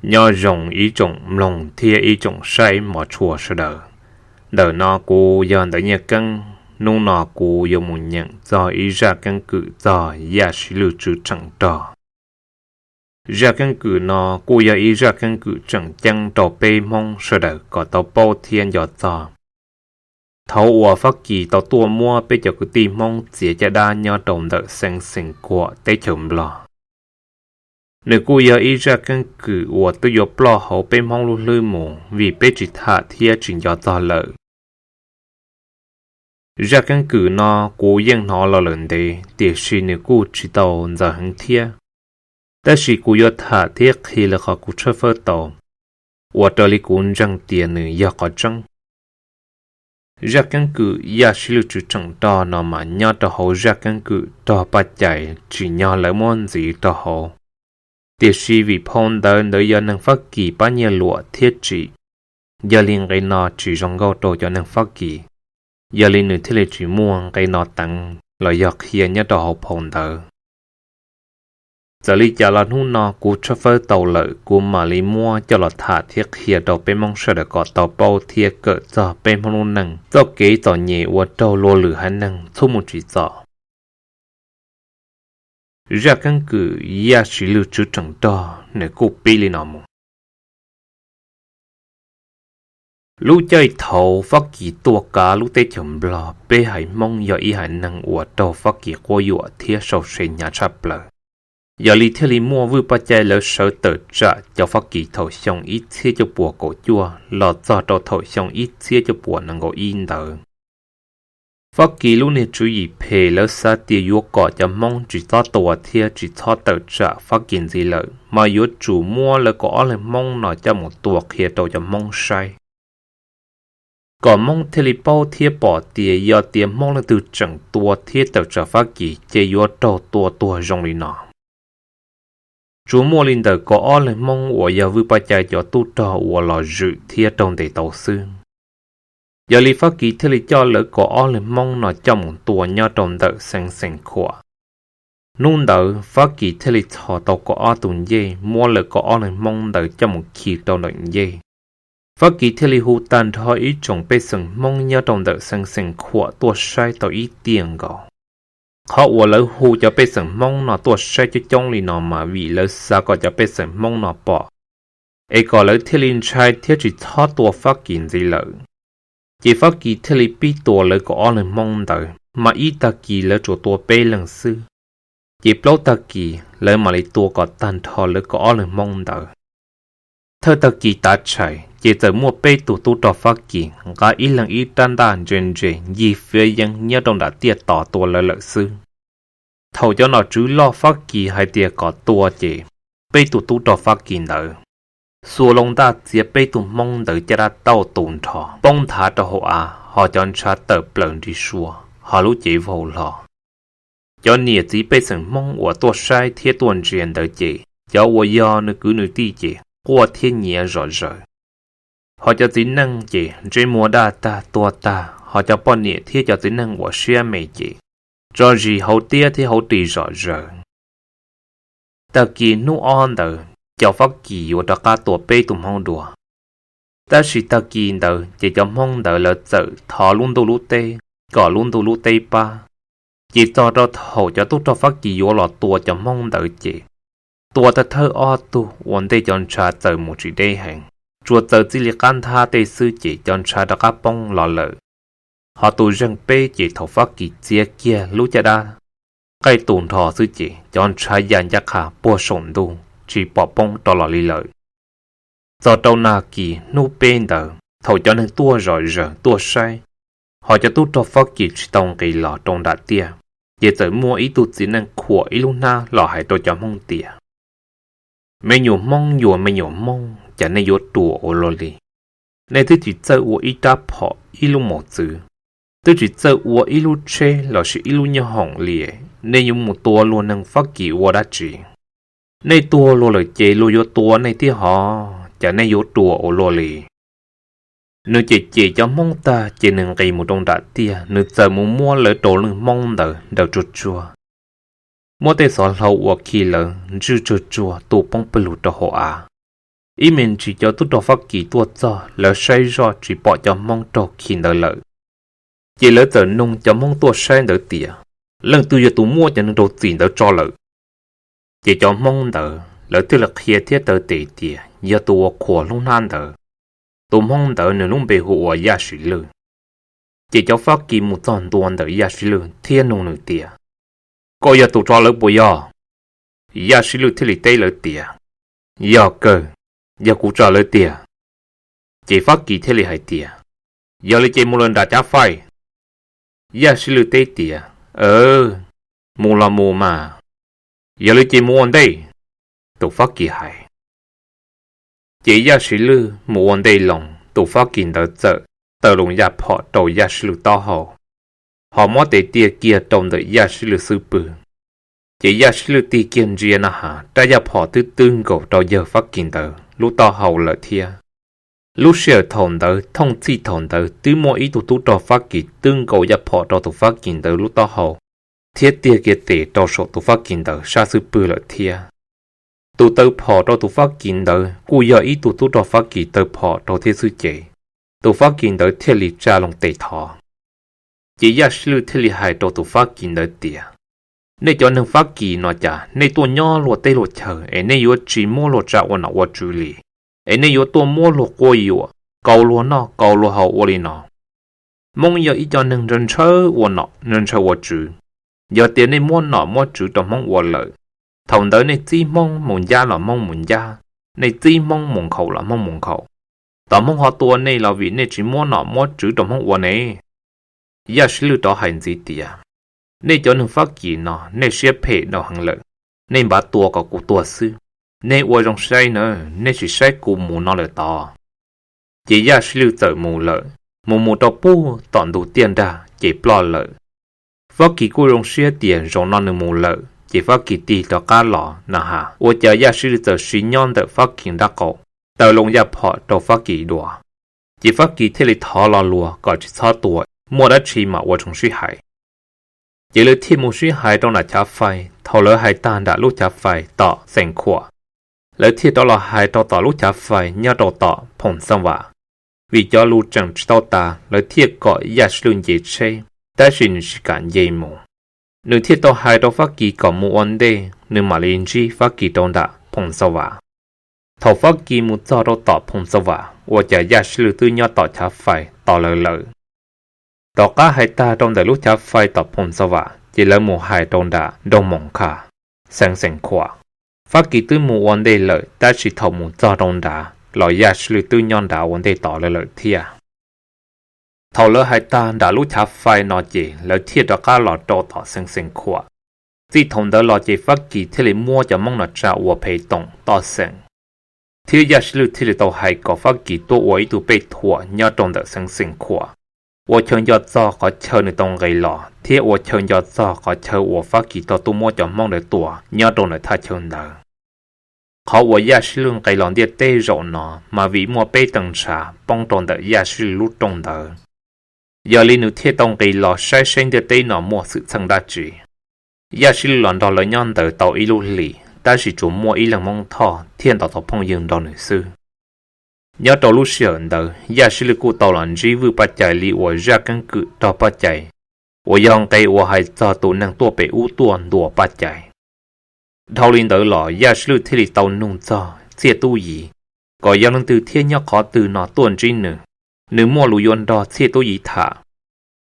Nyob zoo ib tsoom mloog thiab ib tsoom saib mov tshua sawv daws. Ntawm no kuv yog Ntawv Nyiaj Keeb. Hnub no kuv yuav mus nyeem txog ib zaj keeb kwm txog Yaj Siv Lwj Tswv Tseem Rog. Zaj keeb kwm no kuj yog ib zaj keeb kwm tseem ceeb rau peb Hmoob sawv daws kom tau paub thiab nco txog. Thaum uas Fab Kis tau tuaj muab peb cov kwv tij Hmoob txiav caj dab nyob rau ntawm Xeev Xeem Khuam teb chaws Nplog, nws kuj yog ib zaj keeb kwm uas twb yuav ploj hauv peb Hmoob lub hlwb mus vim peb tsis tham thiab tsis nco txog lawm. Zaj keeb kwm no kuv yeej hnov los lawm ntev, tiam sis nws kuj tsis tau ntxaws heev thiab. Tab sis kuv yuav tham thiab qhia li qhov kuv tshawb fawb tau, ua raws li kuv ntseeg tias nws yog qhov tseeb. Zaj keeb kwm Yaj Siv Lwj Tswv Tseem Rog no mas nyob rau hauv zaj keeb kwm rog paj cai tsim nyog lawv muab ntxiv rau hauv. Tiam sis vim phau ntawv ntawd yog neeg Fab Kis pab nyiaj luam thiab tsim, yog li nqe no tsis zoo nkauj rau cov neeg Fab Kis, yog li nws thiaj li tsis muaj nqe no teev los yog qhia nyob rau hauv phau ntawv. Txawm li cas los hnub no kuv tshawb fawb tau lawm, kuv mam li muab coj los tham thiab qhia rau peb Hmoob sawv daws kom tau paub thiab kawm txog peb Hmoob lub neej txoj kev txom nyem uas raug luag lwm haiv neeg txhub mus tsim txom. Zaj keeb kwm Yaj Siv Lwj Tswv Tseem Rog nws kuj pib li no mus. Lub caij thaum Fab Kis tuaj kav lub teb chaws Nplog, peb haiv Hmoob yog ib haiv neeg uas raug Fab Kis quab yuam thiab sau se hnyav tshaj plaws. Yog li thiaj li muaj vwj paj cai lawv sawv tawm tsam cov Fab Kis thaum xyoo ib txhiab cuaj puas kaum cuaj los txog rau thaum xyoo ib txhiab cuaj puas nees nkaum ib ntawd. Fab Kis lub niag tswv yim phem lawv xav tias yuav kom cov Hmoob tsis txhob tua thiab tsis txhob tawm tsam Fab Kis ntxiv lawm, mas yuav tsum muab lawv kaum ob leeg Hmoob no coj mus tua qhia rau cov Hmoob saib, kom Hmoob thiaj li paub thiab pom tias yog tias Hmoob leej twg tseem tua thiab tawm tsam Fab Kis ces yuav raug tua tuag zoo li no. Tsuas muaj li ntawm kaum ob leeg Hmoob uas yog vwj paj cai cov tub rog uas los zwm thiab raug ntes tau xwb. Yog li Fab Kis thiaj li coj lawv kaum ob leeg Hmoob no coj mus tua nyob rau ntawm Xeev Xeem Khuam. Hnub ntawd Fab Kis thiaj li txhos tau kaum ob tug ncej muab lawv kaum ob leeg Hmoob ntawd coj mus khi rau ntawm ncej. Fab Kis thiaj li hu tag nrho ib tsoom pej xeem Hmoob nyob rau ntawm Xeev Xeem Khuam tuaj saib tau ib tiaj nkaus. Qhov uas lawv hu cov pej xeem Hmoob no tuaj saib coob coob li no mas vim lawv xav kom cov pej xeem Hmoob no pom, es kom lawv thiaj li ntshai thiab tsis txhob tua Fab Kis ntxiv lawm. Ces Fab Kis thiaj li pib tua lawv kaum ob leeg Hmoob ntawd, mas ib tag kis lawv tsuas tua peb leeg xwb. Ces plaub tag kis lawv mam li tua kom tag nrho lawv kaum ob leeg Hmoob ntawd. Thawj tag kis tav tshais ces txawm muaj peb tug tub rog Fab Kis nqa ib leeg ib rab ntaj ntse ntse ncig fiav yeeb nyob rau nram tiaj tos tua lawv lawm xwb. Thaum cov nom tswv loj Fab Kis hais tias kom tua ces peb tug tub rog Fab Kis ntawd xuas loo ntaj txiav peb tug Hmoob ntawd caj dab tauj tu nrho poob nthav rau hauv av, ho cov ntshav tawm plaws nrig sua, ho lub cev vau hlo. Cov niam txiv pej xeem Hmoob uas tuaj saib thiab tuaj ntsia ntawd ces cov uas yog nws kwv nws tij ces quaj thiab nyiav zom zaws. Ho cov txiv neej ces ntsej muag daj tag tuag tag, ho cov poj niam thiab cov txiv neej uas siab me ces tso zis hauv tiab thiab hauv ris zom zaws. Tag kis hnub ob ntawd cov Fab Kis yuav rov qab tua peb tug Hmoob dua. Tab sis tag kis ntawd ces cov Hmoob ntawd lawv txawm thov lub ntuj lub teb kom lub ntuj lub teb pab. Ces txog rau thaum cov tub rog Fab Kis yuav los tua cov Hmoob ntawd ces tua thawj thawj ob tug ua ntej cov ntshav txawm mus tsis deb heev, tsuas txawm txij li qab nthab tej xwb ces cov ntshav rov qab poob los lawm. Ho tus zeej peb ces thaum Fab Kis txiav kiag lub caj dab qaij tu nrho xwb ces cov ntshav ya ncaj qha puag saum ntuj tsis pom poob rov los li lawm. Txog rau nag kis hnub peb ntawd thaum cov neeg tuaj zom zaws tuaj saib, ho cov tub rog Fab Kis tsis tau nqis los rau nram tiaj, ces txawm muaj ib tug txiv neej khuam ib lub hnab los hais rau cov Hmoob tias, Me nyuam Hmoob yuav me nyuam Hmoob, cas nej yuav ruam ua luaj li? Nej twb tsis txawj ua ib rab phom ib lub mos txwv, twb tsis txawj ua ib lub tsheb lossis ib lub nyoob hoom li, nej yuav mus tua luag neeg Fab Kis ua dab tsi? Nej tuag luag lawm ces luag yuav tua nej thiab hov, cas nej yuav ruam ua luaj li? Nws cem cem cov Hmoob tag ces nws nqis mus rau nram tiaj, nws txawm mus muab lawv rau leej Hmoob ntawd nraws tsuag tsuag, muab tej xov hlau uas khi lawv ntswj tsuag tsuag tu poob pawg lug rau hauv av. Ib me ntsis cov tub rog Fab Kis tuaj txog, lawv saib zoj tsis pom cov Hmoob raug khi ntawd lawm, ces lawv txawm nug cov Hmoob tuaj saib ntawd tias, Leej twg yog tus muab cov neeg raug txim ntawd tso lawm? Ces cov Hmoob ntawd lawv thiaj li qhia thiab taw tes tias yog tus uas khuam lub hnab ntawd. Tus Hmoob ntawd nws lub npe hu ua Yaj Siv Lwj. Ces cov Fab Kis mus txog ntua ntawm Yaj Siv Lwj thiab nug nws tias, Koj yog tus tso lawv puas yog? Yaj Siv Lwj thiaj li teb lawv tias, Yog kawg, yog kuv tso lawv tiag. Ces Fab Kis thiaj li hais tias, Yog li ces mus lawm nram cav fais. Yaj Siv Lwj teb tias, Mus los mus mas, yog li ces mus ua ntej. Tus Fab Kis hais. Ces Yaj Siv Lwj mus ua ntej loo, tus Fab Kis ntawd txawm taw loo yaj phom rau Yaj Siv Lwj taub hau, ho muab tes tia kiag rau ntawm Yaj Siv Lwj xub pwg. Ces Yaj Siv Lwj tig kiag ntsia na has, rab yaj phom twb twb nkaus rau yawg Fab Kis ntawd lub taub hau lawm thiab. Lub sij hawm thaum ntawd thooj txhij thaum ntawd twb muaj ib tug tub rog Fab Kis twb nkaus yaj phom rau tus Fab Kis ntawd lub taub hau thiab tiag kiag tes rau saum tus Fab Kis ntawd sab xub pwg lawm thiab. Tus taw phom rau tus Fab Kis ntawd kuj yog ib tug tub rog Fab Kis taw phom rau thiab xwb ces tus Fab Kis ntawd thiaj li tsa loo tes thov. Ces Yaj Siv Lwj thiaj li hais rau tus Fab Kis ntawd tias, Nej cov neeg Fab Kis no cas nej tuaj nyob luag teb luag chaw es nej yuav tsis muab luag tsa ua nom ua tswv li, es nej yuav tuaj muab luag quab yuam, kaus luag noj kaus luag haus ua li no? Hmoob yog ib co neeg ntshaw ntshaw ua nom ntshaw ntshaw ua tswv. Yog tias nej muab nom muab tswv rau Hmoob ua lawm, thaum ntawd nej txib Hmoob mus ncab los Hmoob mus ncab, nej txib Hmoob mus nkhaus los Hmoob mus nkhaus. Tom Hmoob ho tua nej los vim nej tsis muab nom muab tswv rau Hmoob ua ne? Yaj Siv Lwj rov hais ntxiv tias, Nej cov neeg Fab Kis no nej siab phem dhau heev lawm, nej npav tua kom kuv tuag xwb. Nej ua zoo saib na, nej tsis saib kuv mus no lawm tod. Ces Yaj Siv Lwj txawm mus lawm, mus mus rau puag tom ntug tiaj nrag ces ploj lawm. Fab Kis kuj zoo siab tias zaum no nws mus lawm ces Fab Kis tig rov qab los na has, ua cas Yaj Siv Lwj txawm siv nyob ntawm Fab Kis nraub qaum, taw loo yaj phom rau Fab Kis dua. Ces Fab Kis thiaj li thov lo lus kom tsis txhob tua, muaj dab tsi mam ua tsoom sib hais. Ces lawv thiaj mus sib hais rau nram chav fais. Thaum lawv hais tag nram lub chav fais tom Xeem Khuam, lawv thiaj rov los hais rau tom lub chav fais nyob rau tom Phoom Xab Vam. Vim cov lus tseem tsis tau tas, lawv thiaj kom Yaj Siv Lwj nce tsheb, tab sis nws tsis kam nce mus. Nws thiaj tau hais rau Fab Kis kom mus ua ntej, nws mam li ntsib Fab Kis rau nram Phoom Xab Vam. Thaum Fab Kis mus txog rau tom Phoom Xab Vam, ua cas Yaj Siv Lwj twb nyob tom chav fais tos lawv lawm. Tom qab hais tag rau ntawm lub chav fais tom Phoom Xab Vam, ces lawv mus hais rau nram nroog Moos Khas, xeev Xeem Khuam. Fab Kis twb mus ua ntej lawm, tab sis thaum mus txog rau nrad los Yaj Siv Lwj twb nyob nrad ua ntej tos lawv lawm thiab. Thaum lawv hais tag nram lub chav fais no ces lawv thiaj rov qab los rau tom xeev Xeem Khuam. Txij thaum ntawd los ces Fab Kis thiaj li muab cov Hmoob no tsa ua phev toom toj xeem, thiab Yaj Siv Lwj thiaj li tau hais kom Fab Kis tuaj ua ib tug pej thuam nyob rau ntawm xeev Xeem Khuam, ua chaw nco txog qhov chaw nws tau nqis los thiab ua chaw nco txog qhov chaw uas Fab Kis tau tuaj muab cov Hmoob ntawd tua nyob rau ntawm thaj chaw ntawd. Qhov uas Yaj Siv Lwj nqis los ntiaj teb zaum no mas vim muaj peb tee ntshav poob rau ntawm Yaj Siv Lwj lub rooj ntawd, yog li nws thiaj tau nqis los saib seb ntiaj teb no muaj xwm txheej dab tsi. Yaj Siv Lwj los nrog lawv nyob ntawd tau ib lub hlis, tab sis tsuas muaj ib leeg Hmoob Thoj thiaj ntaus tau phooj ywg nrog nws xwb. Nyob rau lub sij hawm ntawd Yaj Siv Lwj kuj tau los ntsib Vwj Paj Cai li uas zaj keeb kwm rog Paj Cai, uas yog nqe uas hais txog tus neeg tuaj pem ub tuaj ntuas Paj Cai. Dhau li ntawd los Yaj Siv Lwj thiaj li tau nug txog Txhiaj Tub Yiv, kom yog leej twg thiab nyob qhov twg no tuaj ntsib nws, nws muaj lus yuav nrog Txhiaj Tub Yiv tham.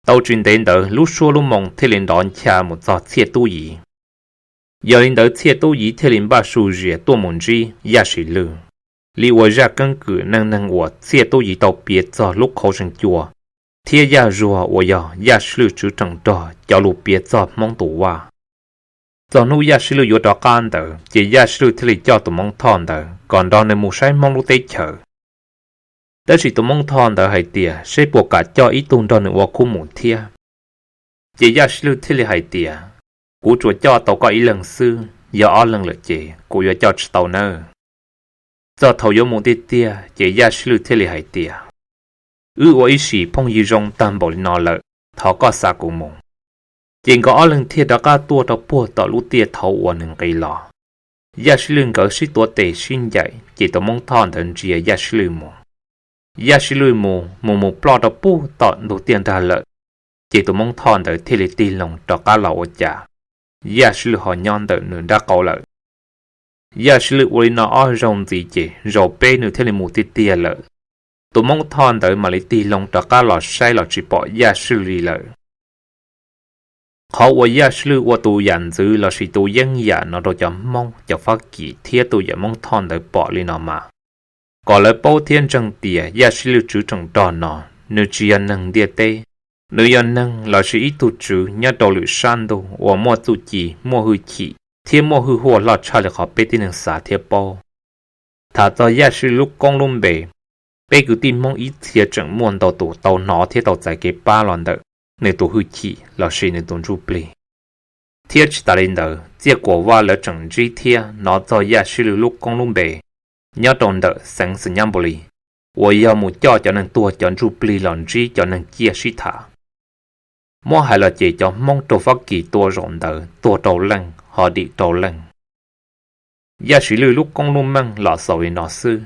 Tau tsis ntev ntawd lub suab lub moo thiaj li nrov ncha mus txog Txhiaj Tub Yiv. Yog li ntawd Txhiaj Tub Yiv thiaj li npaj su zias tuaj mus ntsib Yaj Siv Lwj, li uas zaj keeb kwm neej neeg uas Txhiaj Tub Yiv tau piav txog lub qhov seem cua thiab Yaj Zuag uas yog Yaj Siv Lwj tswv rheem rog cov lus piav txog Hmoob tus vaj. Txog hnub Yaj Siv Lwj yuav rov qab ntawd ces Yaj Siv Lwj thiaj li coj tus Hmoob Thoj ntawd kom nrog nws mus saib Hmoob lub teb chaws. Tab sis tus Hmoob Thoj ntawd hais tias seb puas kam coj ib tug nrog nws ua khub mus thiab. Ces Yaj Siv Lwj thiaj li hais tias, Kuv tsuas coj tau koj ib leeg xwb, yog ob leeg lawm ces kuv yuav coj tsis tau nawb. Txog thaum yuav mus tiag tiag ces Yaj Siv Lwj thiaj li hais tias, Wb ua ib sim phooj ywg zoo tag npaum li no lawm, thov koj xa kuv mus. Ces nkawd ob leeg thiaj rov qab tuaj rau puag tom lub tiaj thaud uas nws nqis los. Yaj Sib Lwj nkawd sib tuav tes sib ncaim ces tus Hmoob Thoj ntawd ntsia Yaj Sib Lwj mus. Yaj Sib Lwj mus mus mus ploj rau puag tom ntug tiaj nrag lawm, ces tus Hmoob Thoj ntawd thiaj li tig loo rov qab los ua cas Yaj Sib Lwj ho nyob ntawm nws nraub qaum lawm. Yaj Sib Lwj ua li no ob zaug ntxiv ces zaum peb nws thiaj li mus tiag tiag lawm. Tus Hmoob Thoj ntawd mam li tig loo rov qab los saib los tsis pom Yaj Sib Lwj li lawm. Qhov uas Yaj Sib Lwj ua tus yam ntxwv lossis tus yeeb yam no rau cov Hmoob, cov Fab Kis thiab tus yawm Hmoob Thoj ntawd pom li no mas, kom lawv paub thiab ntseeg tias Yaj Sib Lwj tswv tseem rog no, nws tsis yog neeg ntiaj teb, nws yog neeg lossis ib tug tswv nyob rau lwm sab ntug uas muaj txuj ci, muaj hwj chim thiab muaj hwj huaj loj tshaj li qhov peb tib neeg xav thiab paub. Tham txog Yaj Sib Lwj lub koob lub npe, peb kwv tij Hmoob ib txhia tseem muaj ntau tus tau hnov thiab tau txais kev pab los ntawm nws tus hwj chim lossis nws tus ntsuj plig. Thiab tsis tas li ntawd, Txiaj Kuam Vaj lawv tseem ntsib thiab hnov txog Yaj Sib Lwj lub koob lub npe nyob rau ntawm xeev Xas Nyab Npus Lis, uas yog mus coj cov neeg tuag cov ntsuj plig los ntsib cov neeg ciaj sib tham. Muab hais los ces cov Hmoob raug Fab Kis tua zaum ntawd tuag rau leej ho dim rau leej. Yaj Sib Lwj lub koob lub meej los xaus li no xwb.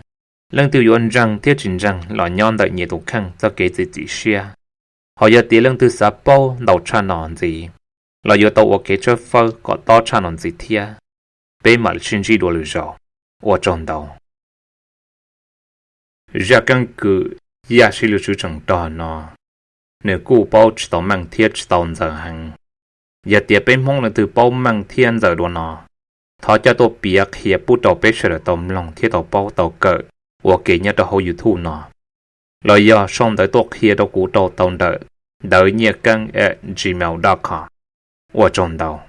Leej twg yuav ntseeg thiab tsis ntseeg los nyob ntawm nyias tus kheej txoj kev txiav txim siab. Ho yog tias leej twg xav paub ntau tshaj no ntxiv, los yuav tau ua kev tshawb fawb kom tob tshaj no ntxiv thiab. Peb mam sib ntsib dua lwm zaus. Ua tsaug ntau. Zaj keeb kwm Yaj Sib Lwj tswv tseem rog no, nws kuj paub tsis tau meej thiab tsis tau ntxaws heev. Yog tias peb Hmoob leej twg paub meej thiab ntxaws dua no, thov coj tuaj piav qhia pub rau peb sawv daws tau mloog thiab tau paub tau kawm ua ke nyob rau hauv YouTube no, los yog sau ntawv tuaj qhia rau kuv rau tau ntawm ntawv nyiaj keeb at gmail dot com. Ua tsaug ntau.